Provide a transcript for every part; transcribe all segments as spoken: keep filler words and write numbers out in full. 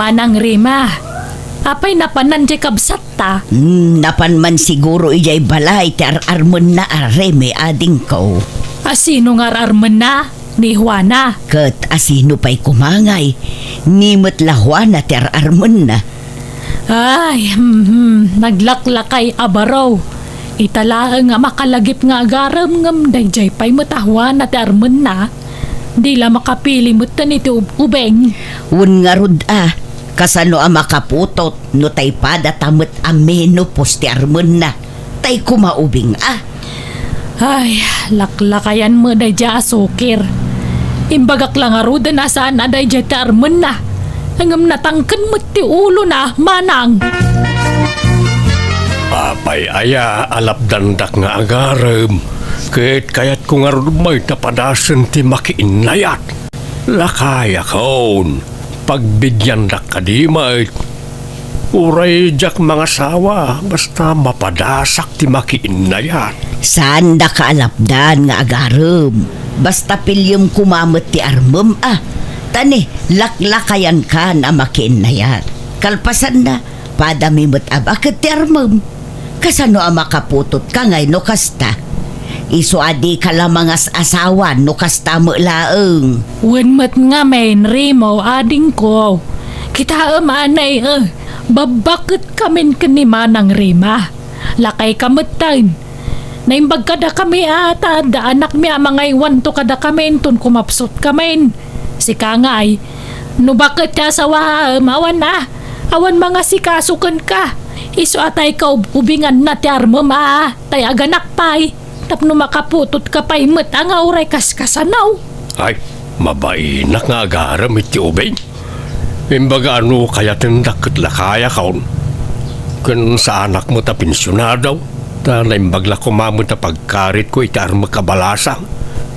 Manang Rima, apay napanan diay kabsatta? Hmm, napan man siguro idiay balay ti ar-armenna a Remi, adingko. A sino nga ar-armenna? Ni Juana. Ket a sino pay koma ngay? Ni met la Juana ti ar-armenna. Ay, hmm, naglaklakay a baro. Ita laeng a makalagip nga agarem ngem daydiay pay met a Juana ti armenna. Di la makapili metten iti ub-, ubing. Wen ngarud a, kasano a makaputot no tay padata met a menopause ti armenna? Tay koma ubing a. Ay, laklakayan met daydiay a sukir. Imbagak la ngaruden a saan a daydiay ti armenna. Ngem natangken met ti ulona, manang. Apay aya a lapdandak nga agarem, ket kayatko ngarud met a padasen ti makiinnayat. Lakayakon, pagbidiandak kadi met. Uray diak mangasawa, basta mapadasak ti makiinnayat. Saandaka a lapdan nga agarem. Basta piliem koma met ti armem a. Ta ni, laklakayankan a makiinnayat. Kalpasanna, padami met a baket ti armem. Kasano a makaputotka ngay no kasta? Isu a dika la mangas-asawa no kasta met laeng. Wen met ngamin, Remo, adingko. Kitaem anay, eh, babbaketkamin ken ni Manang Rema. Lakayka metten. Naimbag kadakami a ta adda anakmi a mangaywanto kadakami inton kumapsutkamin. Sika ngay, no baket ti asawaem, awan a, awan mangasikaso kenka. Isu a tay kaub-ubinganna ti armem a, tay aganak pay, tapno makaputotka pay met a nga uray kaskasano. Ay, mabainak nga agarem iti ubing. Imbaga a no kayatendak ket lakayakon. Ken saanak met a pensionado, ta naimbag la koma met a pagkaritko iti armek a balasang.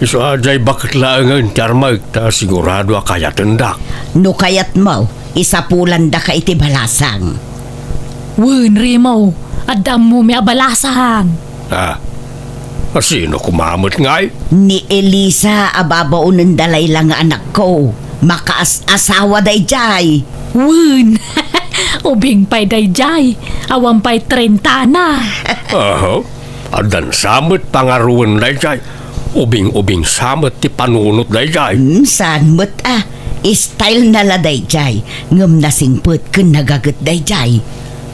Isu a diay baket laengen ti armek, ta sigurado a kayatendak. No kayatmo, isapulandaka iti balasang. Wen, Remo, adda ammomi a balasang. Ah, a sino koma met ngay? Ni Elisa a babaonenda layla nga anakko. Makaas-asawa daydiay. Wen, ubing pay daydiay. Awan pay trentana. Aha, addan sa met pangaruem daydiay. Ubing-ubing sa met ti panunot daydiay. Hmm, saan met a. Style na la daydiay, ngem nasingpet ken nagaget daydiay.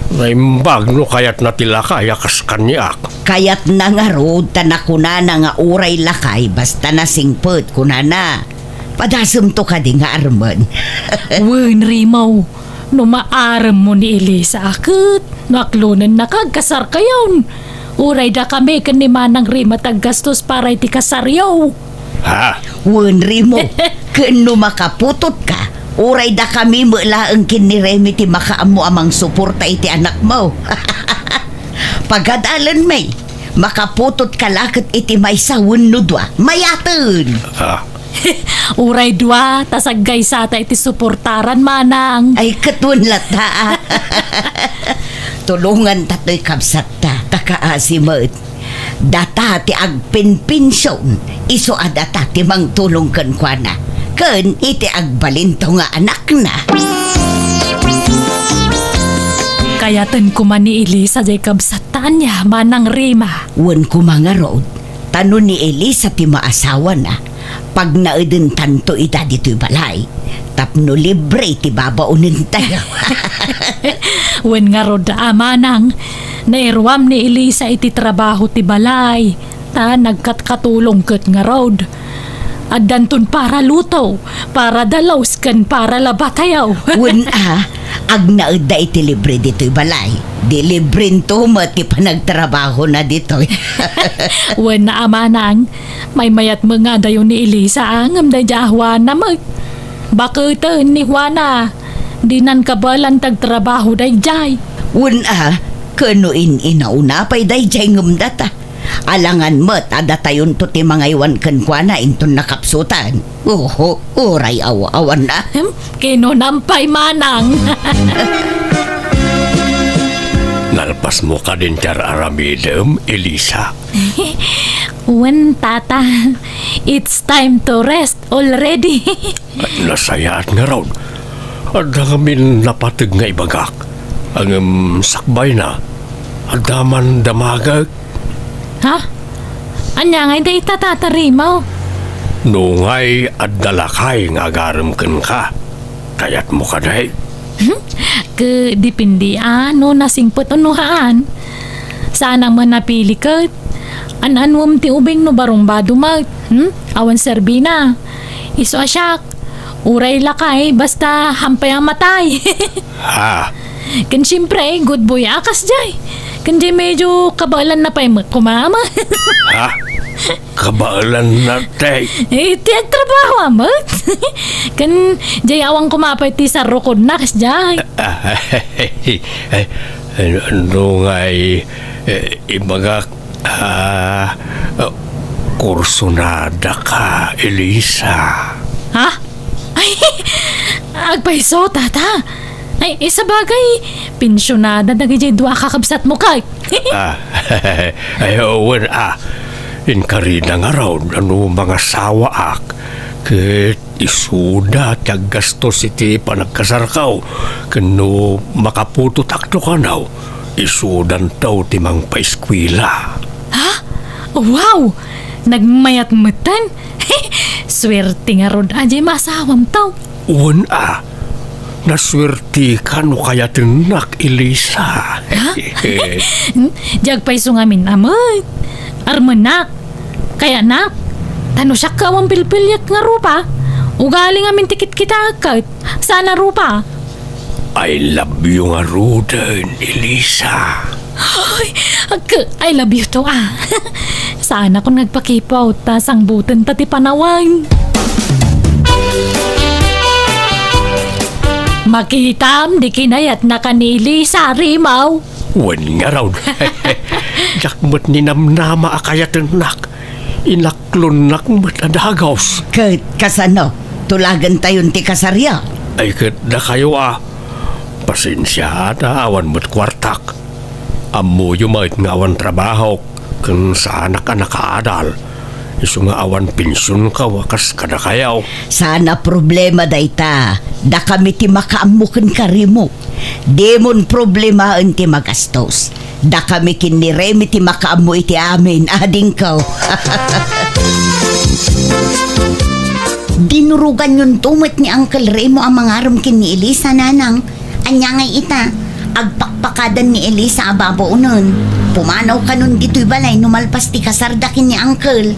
Naimbag no kayatna ti lakay a kas kaniak. Kayatna ngarud ta nakunana nga uray lakay basta nasingpet, kunana. Padasemto kadi nga armen. Wen, Remo, no maaremmo ni Elisa a ket no aklonennaka, agkasarkayon. Uray dakami ken ni Manang Rema ti aggastos para iti kasaryo. Ha? Wen, Remo, ken no makaputotka, uray dakami met laeng ken ni Remi ti makaammo a mangsuporta iti anakmo. Pagadalenmi, makaputotka la ket iti maysa wenno dua. Mayaten! Ah. Uray dua, ta saggaysata iti suportaran, manang. Ay, ket wen latta. Tulonganta toy kabsatta, ta kaasi met. Data ti agpinpension, isu a data ti mangtulong kenkuana, ken iti agbalinto nga anakna. Kayaten koma ni Elisa diay kabsatta ania, Manang Rema. Wen koma ngarud, ta no ni Elisa ti maasawana, pagnaedentanto ida ditoy balay. Tapno libre ti babaonentayo. Wen ngarud a, manang, nairuam ni Elisa iti trabaho ti balay, ta nagkatkatulong ket ngarud. Addanton para luto, para dalos, ken para labatayo. Wen a, agnaedda iti libre ditoy balay. Di librento met ti panagtrabahona ditoy. Wen a, manang, maymayat met nga adayo ni Elisa, a, ngem daydiay a Juana met. Baketen ni Juana, dinan kabaelan ti agtrabaho daydiay. Wen a, ken no in-inauna pay daydiay ngem data. Alangan met a datayonto ti mangaywan kenkuana inton nakapsutan. Oho, uray aw-, awan a. Hem, kinunam pay manang. Nalpasmo kadin ti ar-aramidem, Elisa? Wen, tata. It's time to rest already. Nasayaat ngarud. Adda ngamin napateg nga ibagak, ngem sakbayna, adda man damagek. Ha? Ania ngay dayta, Tata Rimaw? Nungay adda lakay nga agarem kenka, kayatmo kadi? Hmm? Ket depende a no nasingpet wenno haan. Saanak met napili ket an-anuem ti ubing no barumbado met. Hmm? Awan serbina. Isu a siak, uray lakay, basta hampay a matay. Ha? Ken siempre, good boy a kasdiay. Ken diay medyo kabaelanna pay met koma. Ha? Kabaelanna, tay? Eh, ti agtrabaho a met. Ken diay awan koma pay ti sarrukodna kasdiay. Ay, ay, no ngay, eh, ibagak, ah, kursunada ka, Elisa. Ha? Ay, agpayso, Tata. Ay, eh, sabagay, pensionada dagidiay dua a kakabsatmo kay. Ah, ay, wen, ah. Inkarina ngarud no mangasawaak, ket isuda ti aggastos iti panagkasarko, ken no makaputotakto kano, isudanto ti mangpaeskuela. Ha? Wow! Nagmayat metten? Suerte ngarud a diay maasawamto. Wen a, nasuerteka no kayatennak, Elisa. Ha? Diay agpayso ngamin a met. Armenak, kayanak, ta no siak ket awan pilpiliek nga rupa, ugali ngamin ti kitkitaek ket saan a rupa. I love you ngaruden, Elisa. Ay, ag-, I love you too, ah. Saanakon nga agpakipaw ta sangbutenta ti panawen. Makitam di kinayatnaka ni Elisa, Rimaw. Wen ngarud. Diak met ninamnama a kayatennak. Inaklonnak met a dagus. Ket kasano? Tulagentayon ti kasaryo? Ay, ket dakayo a. Pasensia ta awan met kuartak. Ammoyo met nga awan trabahok, ken saanak a nakaadal. Isu nga awan pensionko a kas kadakayo. Saan a problema dayta. Dakami ti makaammo kenka, Remo. Dimon problemaen ti magastos. Dakami ken ni Remi ti makaammo iti amin, adingko. Dinuroganyonto met ni Uncle Remo a mangarem ken ni Elisa, nanang. Ania ngay ita, agpakpakadan ni Elisa a babaonen. Pumanaw kanon ditoy balay no malpas ti kasarda ken ni Uncle.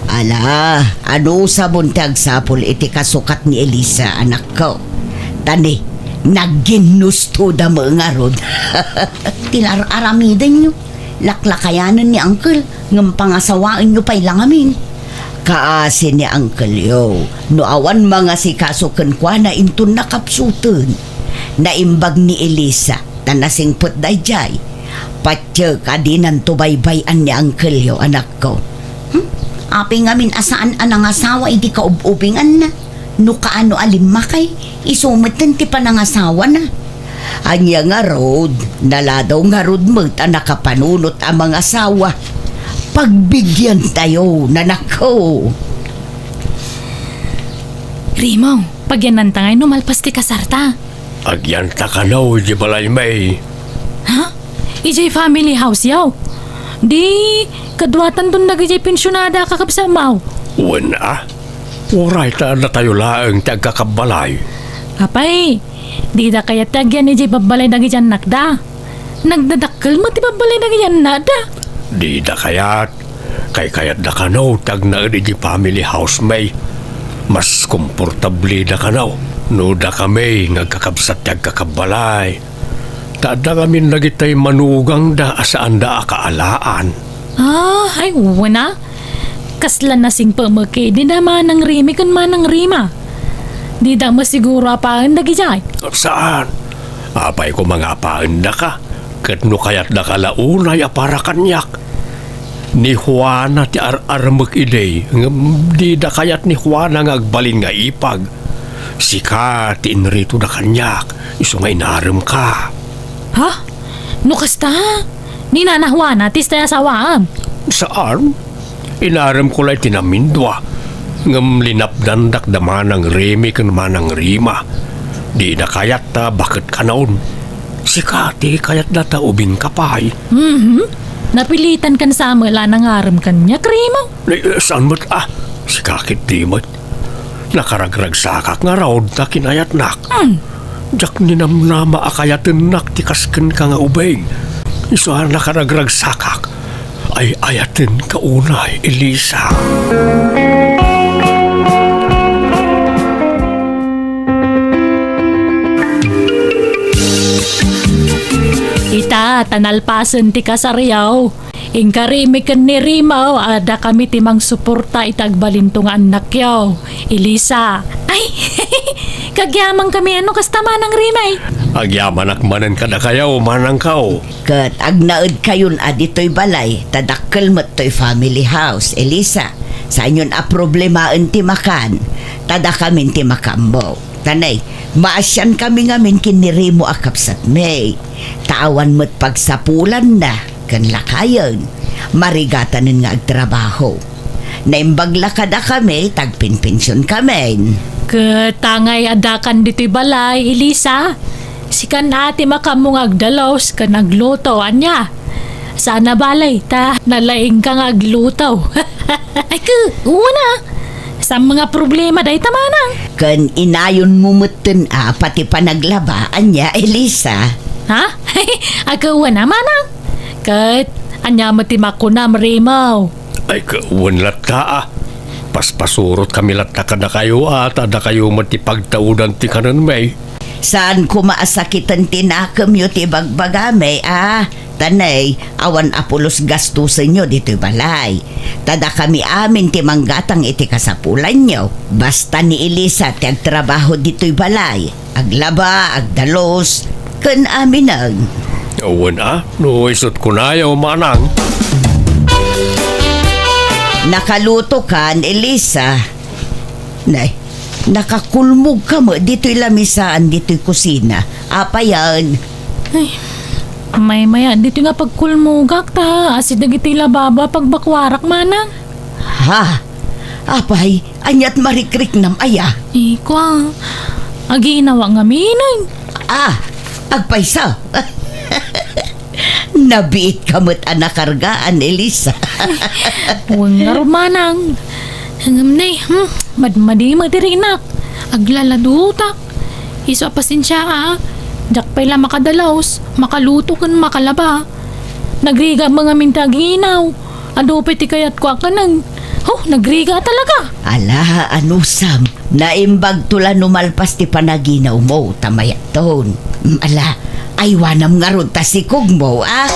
Ala, anusabon ti agsapul iti kasukat ni Elisa, anakko. Ta ni, nagginnustoda met ngarud. Ti ar-aramidenyo, laklakayanen ni Uncle, ngem pangasawaenyo pay la ngamin. Kaasi ni Uncle yo, no awan mangasikaso kenkuana inton nakapsuten. Naimbag ni Elisa, ta nasingpet daydiay. Patiek a dinanto baybay-an ni Uncle yo, anakko. Hmm? Apay ngamin a saan a nangasawa idi kaub-ubinganna? No kaano a limmakay, isu metten ti panangasawana. Ania ngarud, naladaw ngarud met a nakapanunot a mangasawa. Pagbigyantayo, nanakko. Remo, pagyannanta ngay no malpas ti kasarta. Agyanta kano idiay balaymi. Ha? Idiay family house yo? Di, kaduatanton dagidiay pensionada a kakabsatmo? Wen a. Uray ta datayo laeng ti agkakabbalay. Apay, dida kayat ti agyan idiay babbalay dagidiay annakda? Nagdadakkel met ti babbalay dagidiay annakda. Dida kayat. Kaykayatda kano ti agnaed idiay family house mi. Mas komportableda kano no dakami nga agkakabsat ti agkakabbalay. Ta adda ngamin dagiti manugangda a saanda a kaalaan. Ah, ay, wen a. Kasla nasingpet met idi da Manang Remi ken Manang Rima. Dida masiguro a paen dagidiay. Saan? Apay koma nga paendaka, ket no kayatdaka la unay a para kaniak. Ni Juana ti ar-armek idi, ngem dida kayat ni Juana nga agbalin nga ipag. Sika ti inritoda kaniak, isu nga inaremka. Ha? No kasta, ni Nana Juana ti isu ti asawaem? Saan? Inaremko la iti namindua, ngem linapdandak da Manang Remi ken Manang Rima. Dina kayat ta baket kanaon. Sika ti kayatda ta ubingka pay. Mhm. Napilitan kan Samuel a nangarem kaniak, Remo. Eh, saan met a? Sika ketdi met. Nakaragragsakak ngarud ta kinayatnak. Hmm. Diak ninamnama a kayatennak ti kas kenka nga ubing. Isu a nakaragragsakak. Ay-ayatenka unay, Elisa. Ita, ta nalpasen ti kasaryo. Inka Remi ken ni Remo, adda kami ti mangsuporta iti agbalinto nga annakyo, Elisa. Ay, kagyaman kami, ano kasta, Manang Remi? Agyamanak manen kadakayo, manangko. Ket agnaedkayon a ditoy balay, ta dakkel met toy family house, Elisa. Saanyon a problemaen ti makan, ta dakamin ti makaammo. Tanay, maasian kami ngamin ken ni Remo a kabsatmi. Ta awan met pagsapulanna ken lakayen, marigatanen nga agtrabaho. Naimbag la kadakami, tagpenpension kamin. Ket tangay addakan ditoy balay, Elisa. Sikan a ti makaammo nga agdalus ken agluto, ania? Saan a bale, ta nalaingka nga agluto. Ay, ke, wen a. Saan nga problema dayta, Manang? Ken inayonmo metten a pati panaglaba, ania, Elisa? Ha? Ay, ke, wen a, Manang. Ket ania met ti makunam, Remo? Ay, ke, wen latta a. Paspasurotkami latta kadakayo a, ta dakayo met ti pagtaudan ti kanenmi. Saan koma a sakiten ti nakemyo ti ibagbagami a, tanay, awan a pulos gastusenyo ditoy balay. Ta dakami amin ti manggatang iti kasapulanyo. Basta ni Elisa ti agtrabaho ditoy balay. Aglaba, agdalus, ken aminen. Wen a, no isut' kunayo, Manang. Nakalutokan, Elisa. Nay, nakakulmogka met ditoy lamisaan ditoy kusina. Apayen? Ay, maymay-at ditoy nga pagkulmogak ta asideg iti lababo a pagbakuarak, Manang. Ha? Apay, ania't marikriknam aya? Ikua, aginawa ngamin. Ah, agpayso. Nabiitka met a nakargaan, Elisa. Wen ngarud, Manang. Ngem ne, hmm, madmadi met ti rinak. Aglaladutak. Isu a pasensia a. Diak pay la makadalus, makaluto ken makalaba. Nagrigat met ngamin ti aginaw. Adu pay ti kayatko a kanen. Huh, nagrigat talaga. Ala, anusam. Naimbagto la no malpas ti panaginawmo, ta mayatton. Mm, ala, aywanam ngarud ta sikogmo, a?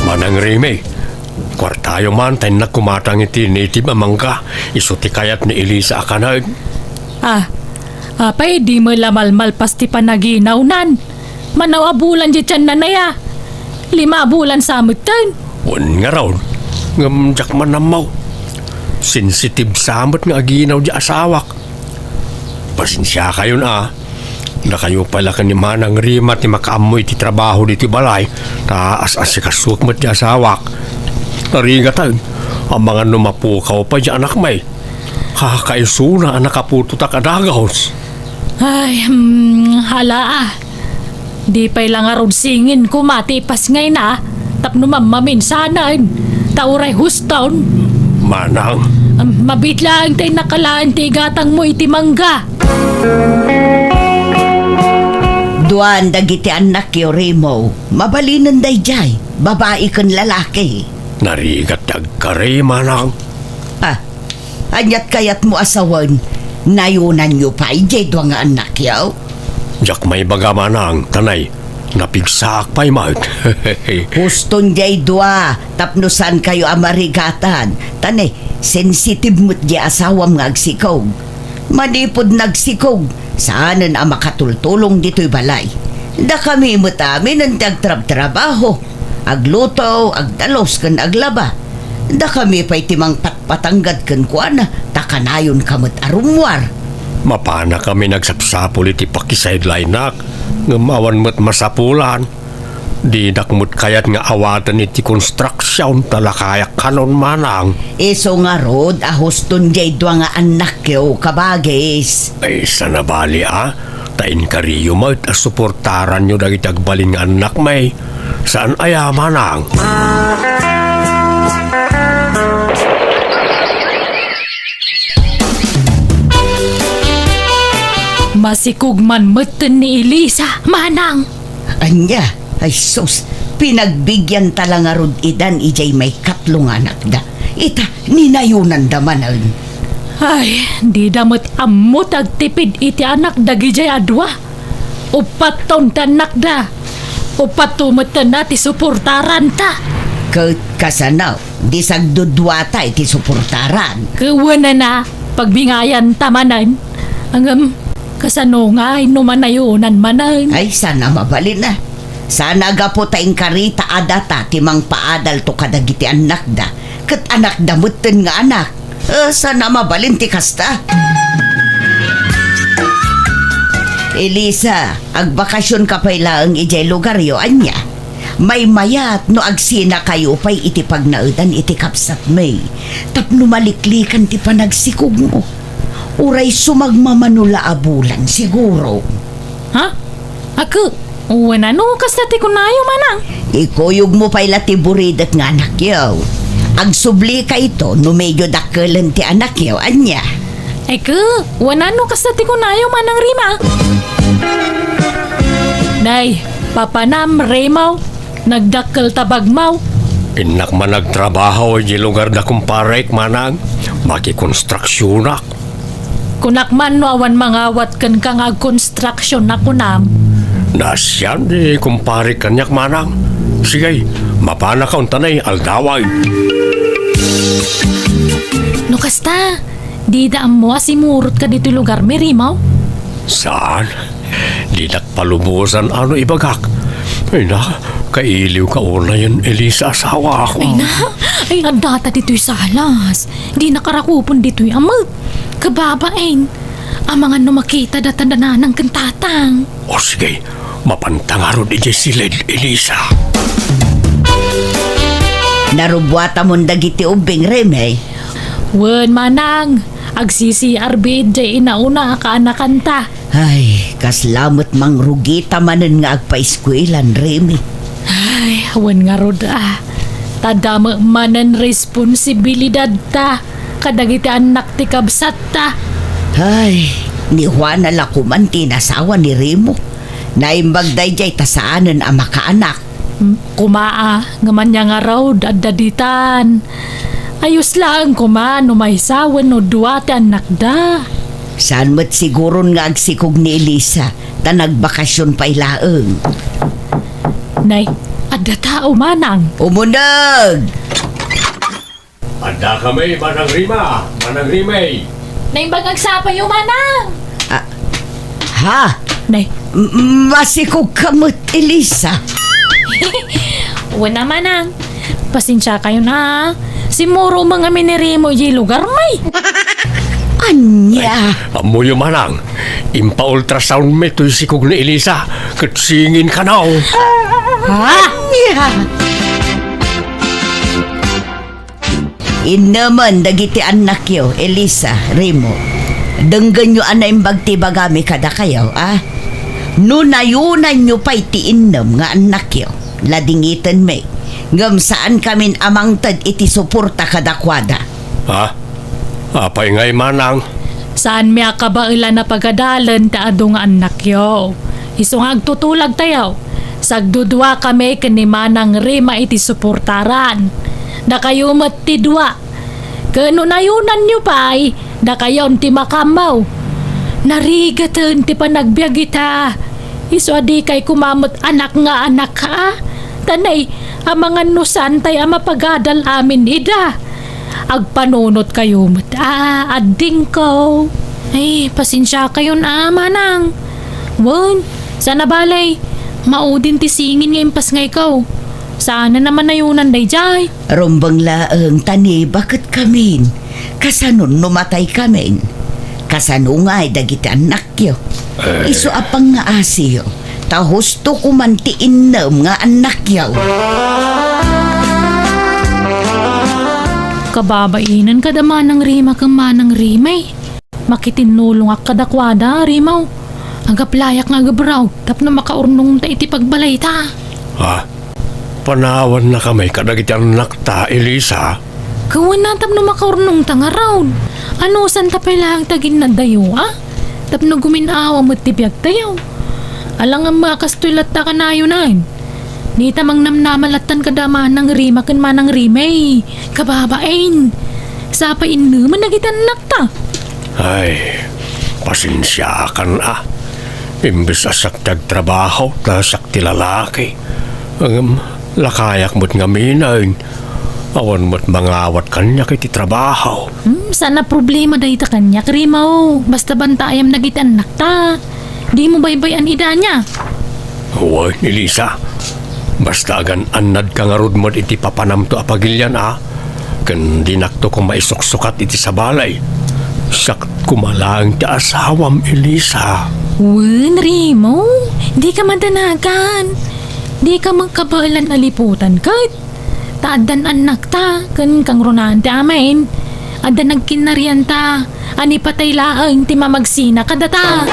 Manang Remi, kuartayo man ta innak kumatang iti native a mangga, isu ti kayat ni Elisa a kanen. Ah, apay, di met la malmalpas ti panaginawnan. Manaw a bulan diay tianna aya. Lima a bulan sa metten. Wen ngarud, ngem diak man ammo. Sensitive sa met nga aginaw diay asawak. Pasensiakayon a. Dakayo pay la ken ni Manang Rima ti makaammo iti trabaho ditoy balay, ta as-asikasuek met diay asawak. Narigaten, amangan no mapukaw pay diay anakmi. Kakaisuna a nakaputotak a dagus. Ay, hmm, hala a. Di pay la ngarud singin koma ti ipasngayna tapno mammaminsanan. Ta uray huston. Manang. Am, mabiit laeng ta innak alaen ti igatangmo iti mangga. Duan dagiti annakyo, Remo. Mabalinen daydiay, babai ken lalaki. Narigat ti agkari, Manang. Ah, Ania't kayatmo a sawen? Nayonanyo pay diay dua nga annakyo? Diak maibaga, Manang, ta nay, napigsaak pay met. Huston diay dua, tapno saankayo a marigatan. Ta nay, sensitive met diay asawam nga agsikog. Manipud nagsikog, saanen a makatultulong ditoy balay. Dakami met aminen ti agtrabtrabaho. Agluto, agdalus ken aglaba. Dakami pay ti mangpatpatanggad kenkuana, ta kanayonka met a rummuar. Mapanakami nagsapsapul iti pakisideline-ak, ngem awan met masapulan. Dinak met kayat nga awaten iti konstruksion ta lakayak kanon, manang. Isu ngarud a huston jay dua nga annakyo, kabagis. Ay, sana bali a, ta inkariyo met a suportaranyo dagiti agbalin nga annakmi. Saan aya, manang? Masikog man metten ni Elisa, manang. Ania? Ay sus, pinagbigianta la ngarud idan ijay maikatlo nga anakda. Ita, ninayonanda manen. Ay, dida met ammo ti agtipid iti anak dagijay a dua. Uppat taon ti annakda. Uppat taon metten a ti suportaranta. Ket kasano, di sagduduata iti suportaran? Kuenana, pagbingayanta manen. Ngem, kasano ngay no manayonan manen? Ay, saan a mabalin a. Saan a gapu ta inkarita a data ti mangpaadalto kadagiti annakda, ket anakda metten nga anak. Eh, saan a mabalin ti kasta? Elisa, agbakasionka pay laeng idiay lugaryo, ania? Maymayat no agsinakayo pay iti pagnaedan iti kabsatmi tapno maliklikan ti panagsikogmo. Uray sumagmamano la a bulan, siguro. Ha? Aku, wenno kasta ti kunayo, manang? Ikuyogmo pay la ti buridet nga anakyo. Agsublikayto no medyo dakkelen ti anakyo, ania? Aku, wenno kasta ti kunayo, manang Rima? Nay, papanam, Remo, nagdakkel ta bagmo. Innak man agtrabaho idiay lugarda, kumparek, manang. Makikonstruksionak. Kunak man no awan mangawat kenka nga agkonstruksion a kunam. Naasian ni kumparek kaniak, manang. Sige, mapanaka unta nay aldawen. No kasta, dida ammo a simurotka ditoy lugarmi, Remo? Saan? Dinak palubosan no ibagak. Ay na, kailiwka unayen, Elisa, asawak. Ay na, ay, addata ditoy salas. Dinak arakupen ditoy a met. Kababain. Amangan no makita data da nanang ken tatang. O sige, mapanta ngarud idiay siled, Elisa. Narubbuatamon dagiti ubbing, Reme? Wen, manang, agsi-CR bi idiay inauna a kaanakanta. Ay, kasla met mangrugita manen nga agpaeskuelan, Remi. Ay, awan ngarud a. Ta adda met manen responsibilidadta kadagiti annak ti kabsatta. Ay, ni Juana la koman ti inasawa ni Remo. Naimbag daydiay ta saanen a makaanak. Mm, koma a, ngem ania ngarud, adda ditan. Ayos laeng koma no maysa wenno dua ti annakda. Saan met siguron nga agsikog ni Elisa, ta nagbakasyon pay laeng. Nay, adda tao, manang. Umuneg! Adda kami, Manang Rima, Manang Rimay. Naimbag agsapayo, manang. Ah, ha? Nay. M-, masikog ka met, Elisa. Wen a, manang. Pasensia kayo na. Simuro man ngamin ni Remo idiay lugar, may. Ania? Ay, ammoyo, manang. Impa-ultrasound mi toy sikog ni Elisa. Ket singin kano. Ha? Ania? Innemen dagiti annakyo, Elisa, Remo. Denggenyo a naimbag ti ibagami kadakayo, a? No nayonanyo pay ti innem nga annakyo, ladingitenmi, ngem saankamin a mangted iti suporta kadakuada. Ha? Apay ngay, manang? Saanmi a kabaelan a pagadalen ti adu nga annakyo. Isu nga agtutulagtayo, sagduduakami ken ni Manang Rema iti suportaran. Dakayo met ti dua. Ken no nayonanyo pay, dakayon ti makaammo. Narigaten ti panagbiag ita. Isu a dikay koma met anak nga anak, a? Ta nay, amangan no saantay a mapagadal amin ida. Agpanunotkayo met a, addingko. Ay, pasensiakayon a, manang. Wen, saan a bale, maudin ti singin nga impasngayko. Saan a manayonan daydiay. Rumbeng laeng ta naibaket kamin. Kasano no mataykamin? Kasano ngay dagiti annakyo? Eh. Isu a pangngaasiyo, ta husto koman ti innem nga annakyo. Kababainen kada Manang Rima ken Manang Rimay. Makitinnulongak kadakuada, Rimaw. Agaplayak nga agabraw tapno makaurnongta iti pagbalayta. Ha? Panawannakami kadagiti annakta, Elisa? Kawana tapno makaurnongta ngarud. Anusanta pay laeng ta ginnadayo, a? Tapno gumin-awa met ti biagtayo. Alangan a kastoy latta kanayonan. Dita mangnamnama lattan kada Manang Rima ken Manang Rimay. Kababain. Sapay innemen dagiti annakta. Ay, pasensiakan a. Imbes a siak ti agtrabaho, ta siak ti lalaki. Ngem, lakayak met ngamin. Awan met mangawat kaniak iti trabaho. Hmm, saan a problema dayta kaniak, Rimaw. Basta bantaayam dagiti annakta. Dimo baybay-an ida ania. Wen, Elisa. Basta agan-annadka ngarud met iti papanamto a pagilian a, ken dinakto koma isuksukat iti sabali. Siak koma laeng ti asawam, Elisa. Wen, Rimaw, dika madanagan. Dika met kabaelan a liputan ket. Ta addan annakta, ken kangrunaan ti amin. Adda nagkinnarianta, a ni patay laeng ti mamagsina kadata.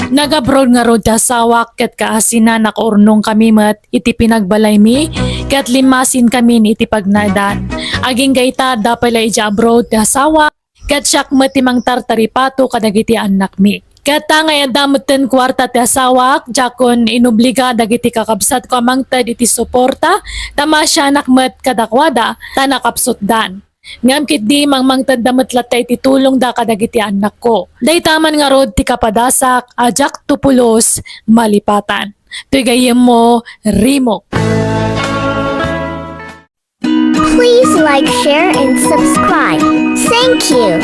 Nag-abroad ngarud ti asawak, ket kaasina nakaurnongkami met iti pinagbalaymi, ket limmasinkami iti pagnaedan. Agingga ita, adda pay la idiay abroad ti asawak, ket siak met ti mangtartaripato kadagiti annakmi. Ket ta nga adda metten kuarta ti asawak, diakon inobliga dagiti kakabsatko a mangted iti suporta, ta maasianak met kadakuada, ta nakapsutdan. Ngem ketdi, mangmangtedda met latta iti tulongda kadagiti annakko. Dayta man ngarud ti kapadasak a diakto pulos malipatan. Toy gayyemmo, Rimo. Please like, share, and subscribe. Thank you.